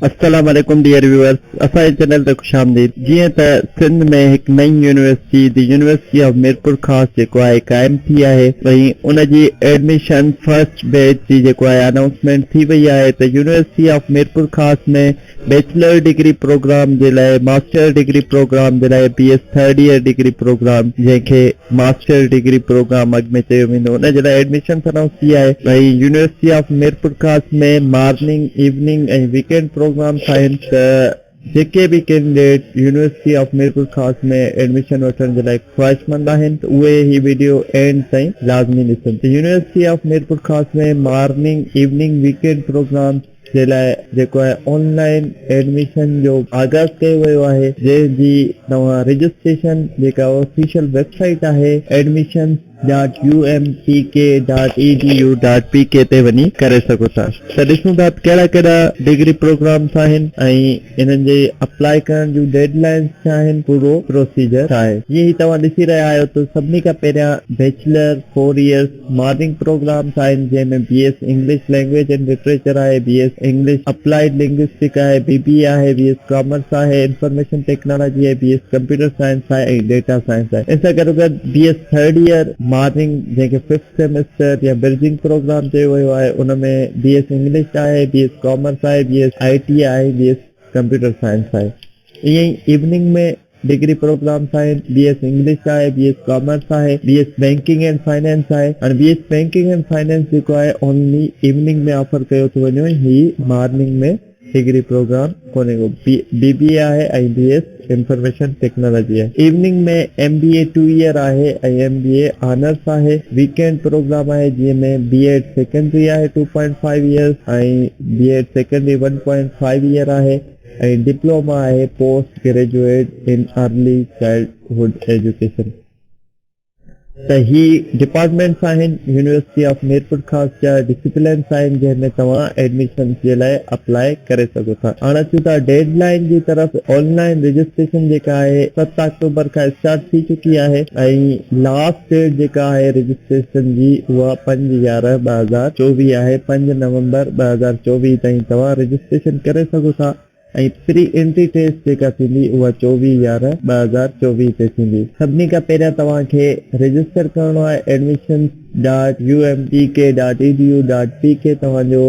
السلام عليڪم dear viewers اسان جي چينل تي خوش آمديد جيئن ته سنڌ ۾ هڪ نئين university the university of Mirpurkhas جيڪو آهي قائم ٿي آهي ۽ ان جي ايڊميشن فرسٽ بيچ جي جيڪو آهي انائونسمينٽ ٿي وئي آهي ته university of Mirpurkhas ۾ bachelor degree programme جي لاء ماسٽر ڊگري پروگرام جي لاء B S third year degree programme جنهن کي ماسٽر ڊگري پروگرام اڳ ۾ چيو ويندو ان جي لاء ايڊميشنس انائونس ٿي آهي ۽ university of Mirpurkhas ۾ morning evening ۽ weekend programmes آهن ته جيڪي به candidate university of Mirpurkhas ۾ admission وٺڻ جي لاء خواهشمند آهن ته اهي هي وڊيو اينڊ تائين لازمي ڏسن ته university of Mirpurkhas ۾ morning evening weekend programmes جي لاء جيڪو آهي آن لائين ايڊميشن جو آغاز ڪيو ويو آهي جنهن جي توهان رجسٽريشن جيڪا آفيشل ويب سائيٽ آهي admissions dot U M P K dot E D U dot P K تي وڃي ڪري سگهو ٿا ته ڏسون ٿا ته ڪهڙا ڪهڙا ڊگري پروگرامس آهن ۽ انهن جي اپلاء ڪرڻ جون ڊيڊ لائنس ڇا آهن پورو پروسيجر ڇا آهي جيئن هي توهان ڏسي رهيا آهيو ته سڀني کان پهريان bachelor four years morning programmes آهن جنهن ۾ B S English language and literature آهي، B S English applied linguistic آهي، بي بي اي آهي، بي ايس ڪامرس آهي، انفارميشن ٽيڪنالاجي آهي، بي ايس ڪمپيوٽر سائنس آهي ۽ ڊيٽا سائنس آهي. ان سان گڏوگڏ B S third year morning جنهن کي ففٿ سيمسٽر يا برجنگ پروگرام چيو ويو آهي ان ۾ بي ايس انگلش آهي، بي ايس ڪامرس آهي، بي ايس I ٽي آهي، بي ايس ڪمپيوٽر سائنس آهي. ائين ئي ايوننگ ۾ ڊگري پروگرامس آهن، بي ايس انگلش آهي، بي ايس ڪامرس آهي، B S banking and finance آهي، هاڻي B S banking and finance جيڪو آهي اونلي ايوننگ ۾ آفر ڪيو ٿو وڃي هي مارننگ ۾ ڊگري پروگرام ڪونهي ڪو، بي بي اي آهي ۽ بي ايس انفارميشن ٽيڪنالاجي آهي، evening ۾ M B A two year آهي ۽ ايم بي اي آنرس آهي، ويڪينڊ پروگرام آهي جنهن ۾ بي ايڊ سيڪنڊري آهي two point five years ۽ B Ed secondary one point five year آهي. ۽ ڊپلوما آهي post graduate in early childhood education ته هي departments آهن university of Mirpurkhas جا ڊسيپلينس آهن جنهن ۾ توهان ايڊميشنس جي لاء اپلاء ڪري سگهو ٿا هاڻ اچون ٿا ڊيڊ لائين جي طرف آن لائين رجسٽريشن جيڪا آهي ست آڪٽوبر کان اسٽارٽ ٿي چڪي آهي ۽ لاسٽ ڊيٽ جيڪا آهي رجسٽريشن جي اها پنج يارهن 2024 آهي پنج نومبر 2024 تائين توهان رجسٽريشن ڪري سگهو ٿا ۽ پري انٽري ٽيسٽ جيڪا ٿيندي اها 24 يارهن 2024 تي ٿيندي. سڀني کان پهريان توهان کي رجسٽر ڪرڻو آهي admissions dot U M P K dot E D U dot P K توهان جو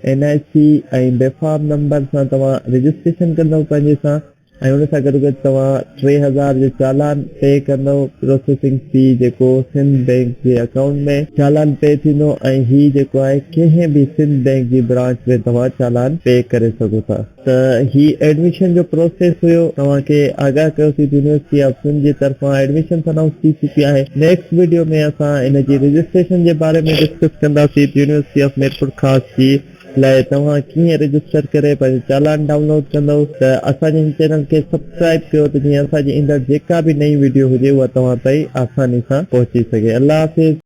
اين آء سي ۽ بيفارم نمبر سان توهان رجسٽريشن ڪندو پنهنجي سان ۽ ان سان گڏوگڏ توهان 3000 جو چالان پي ڪندؤ پروسيسنگ في جيڪو سنڌ بينڪ جي اڪائونٽ ۾ چالان پي ٿيندو ۽ هي جيڪو آهي ڪنهن به سنڌ بينڪ جي برانچ ۾ توهان چالان پي ڪري سگهو ٿا. ته هي ايڊميشن جو پروسيس هيو توهان کي آگاهه ڪيوسين ته يونيورسٽي آف سنڌ جي طرفان ايڊميشنس انائونس ٿي چڪي آهي نيڪسٽ وڊيو ۾ اسان ان جي رجسٽريشن جي باري ۾ ڊسڪس ڪنداسين ته يونيورسٽي آف ميرپورخاص جي لاء توهان ڪيئن رجسٽر ڪري پنهنجو چالان ڊائونلوڊ ڪندؤ ته اسان جي هن چينل کي سبسڪرائب ڪيو ته جيئن اسان جي ايندڙ جيڪا به نئين وڊيو هجي اها توهان تائين آساني سان پهچي سگهي الله حافظ.